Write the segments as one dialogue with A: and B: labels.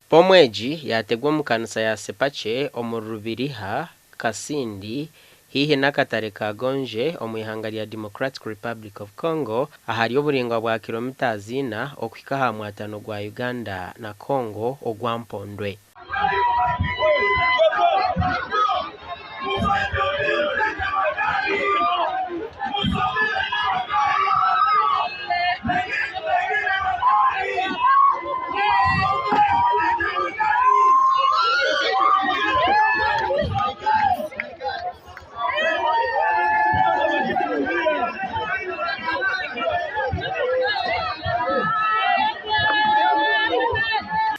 A: Bomu egi yategwa omu kanisa ya Sepache omu Rubiriha, Kasindi, haihi n'akatare ka Gonje omu ihanga rya Democratic Republic of Congo ahari oburingwa bwa kilomita 4 okuhika aha mwatano gwa Uganda na Congo ogwa Mpondwe.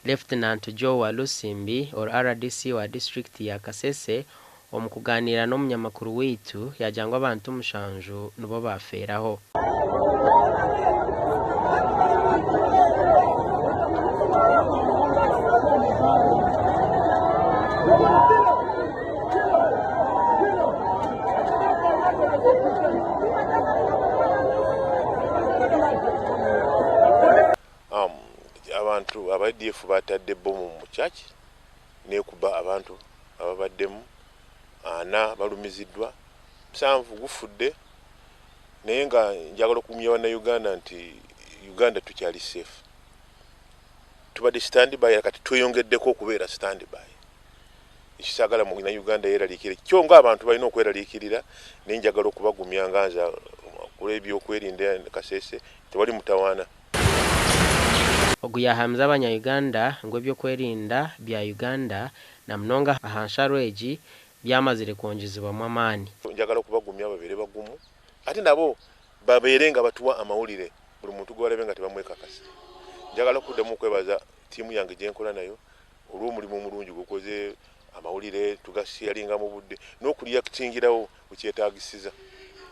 A: Lieutenant Joe Walusimbi or RDC wa district ya Kasese omu kuganira n'omunyamakuru waitu yajangwa abantu 7 nibo baferaho.
B: Abantu aba ADF batadde bomu mu church nekuba abantu ababaddemu 4 balumiziddwa, 7 gufudde. Naye nga njagala okumya bannayuganda nti Uganda tukyali safe, tubadde standby, kati tweyongeddeko okubeera standby. Ekisagala mu Uganda yeeraliikirira kyo nga abantu balina okweraliikirira, naye njagala okubagumya nga nze olw'ebyokwerinda Kasese tewali mutawaana.
A: Ogu yahamiza abanya-Uganda ngu ebyokwerinda bya Uganda na munonga aha nsharo egi byamazire kwongezibwamu amaani.
B: Njagala okubagumya babeere bagumu, ate nabo babeere nga batuwa amawulire buli muntu gw'alabe nga tebamwekakasa. Njagala okuddamu okwebaza ttiimu yange gye nkola nayo olw'omulimu omulungi gw'okoze, amawulire tugasharinga mu budde n'okureactingirawo bwe kyetaagisiza.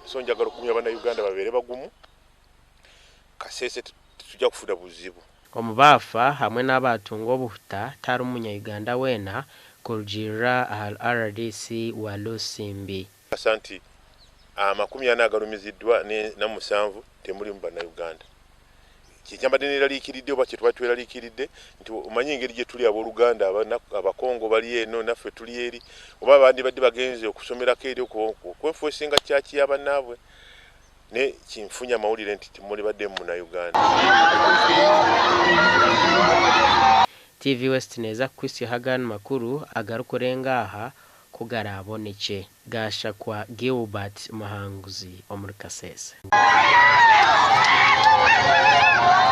B: So njagala okugumya bannayuganda babeere bagumu, Kasese tetujja kufuna buzibu.
A: Omu baafa hamwe n'abatunga obuhuta tari munya-Uganda weena kurugiirira aha RDC Walusimbi.
B: Kasa nti 40 agalumiziddwa na 7 temulimu bannayuganda. Kyekyambadde neeraliikiridde oba kye tuba tweraliikiridde nti omanyi engeri gye tuli abooluganda, Abakongo bali eno naffe tuli eri, oba abandi badde bagenze okusomerako eri okwenfuesinga kyaki y'abannaabwe, ne kinfunya amawulire nti temuli badde munnayuganda.
A: TV West neeza kukwitsya agandi makuru agarikurenga aha kugarabonekye. Gashakwa Gilbert Muhanguzi omuri Kasese.